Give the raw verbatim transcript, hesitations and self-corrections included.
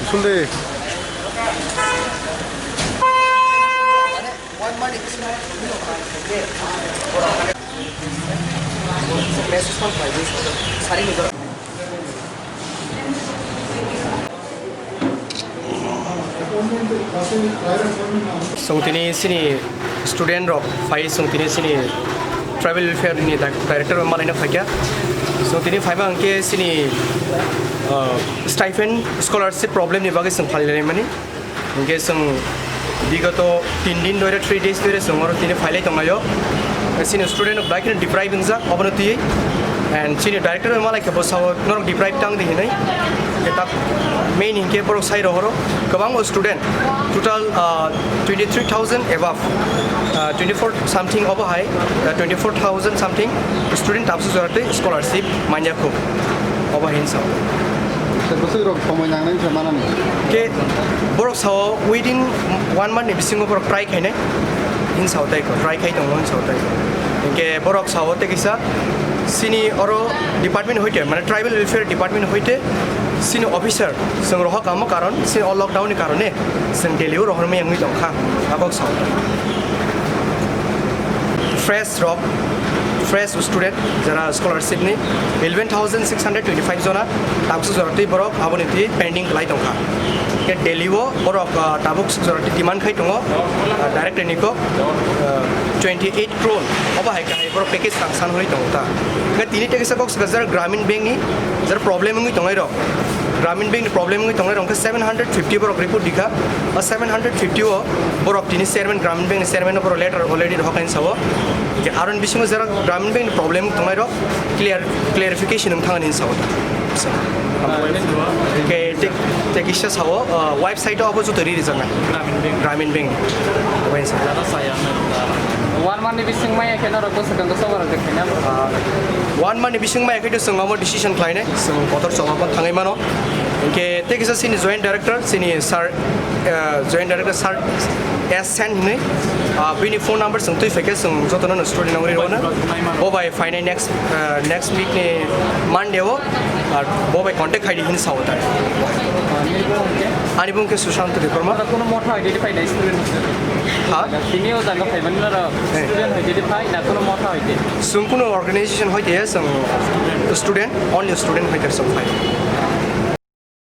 Sunday. Chwng tini sini student rok phai, chwng tini sini tribal welfare ni di-, director bai malaina phaikha. Chwng tini phaiba hwnkhe sini, uh, stipend scholarship problem ni bagwi chwng phalai laimani. Hwnkhe chwng bigoto tin din dhoire, three days dhoire chwng oro tini phailai tonglaio. Chini student rok belai kheno deprive wngjak obono twiwi. And chini director bai malai khe bo sao norok deprive tang di hinwi. Hwnkhe tak main hinkhe borok sai rohoro kwbangma student, total, ah, twenty three thousand above, ah, twenty four something obo hai, ah, twenty four thousand something student tabuk jora twi scholarship manya kho. Obo hin sao. Bwswk rok somoi nangnai wngkha manani. Ke borok sao within one month ni bisingo borok try khainai hin sao tai ko, try khai tongo hin sao tai ko. Hwnkhe borok sao tei kisa sini oro department hoite, mane tribal welfare department hoite sini officer chwng rohor kamo karon, sini o lockdown ni karone chwng Delhi o rohormani wngwi tongkha, a kok sao. Fresh rok, fresh student jara scholarship ni eleven thousand six hundred twenty five jona, tabuk jora twi borok aboni twi pending kwlai tongkha. Ke Delhi o borok, ah, tabuk jora twi demand khai tongo, ah, director ni kok, ah, twenty eight crore obo hai kahai borok package rang san hwnwi tongo ta. Hwnkhe tini tei kisa kok swkajak Gramin Bank ni jara problem wngwi tongnai rok, Gramin Bank ni problem wngwi tongnai rok hwnkhe seven hundred fifty borok report dikha. O seven hundred fifty o borok tini chairman, Gramin Bank ni chairman no borok letter already rohorkha hinwi sao. Hwnkhe aroni bisingo jara Gramin Bank ni problem tongnai rok clear, clarification wng thang hinwi sao. Hwnkhe tei, tei kisa sao, uh, website o abo joto ri rijaknai. Gramin Bank. Gramin Bank. Obo hinwi sao. One month ni bising maya khe norok bwswk ang sobar rok khaina. Ah, one month ni bising maya khe to chwng omo decision khlainai, chwng kotor chobab thangwi mano. Hwnkhe tei kisa chini joint director, chini sir, ah, joint director sir S Sen hinwi, ah, bini phone number chwng twi phaikhe chwng jotono no student nangri rwna. Bo bai phainai next, ah, next week ni Monday o, ah, bo bai contact khaidi hinwi sao ta. Ani bung khe Sushant Debbarma. Kono motha identify nai student. Ha? Tini o jaga phaimani noro student hoite de phai na kono motha hoite? Chwng kono organization hoite ya, chwng student, only student hoite chwng phai.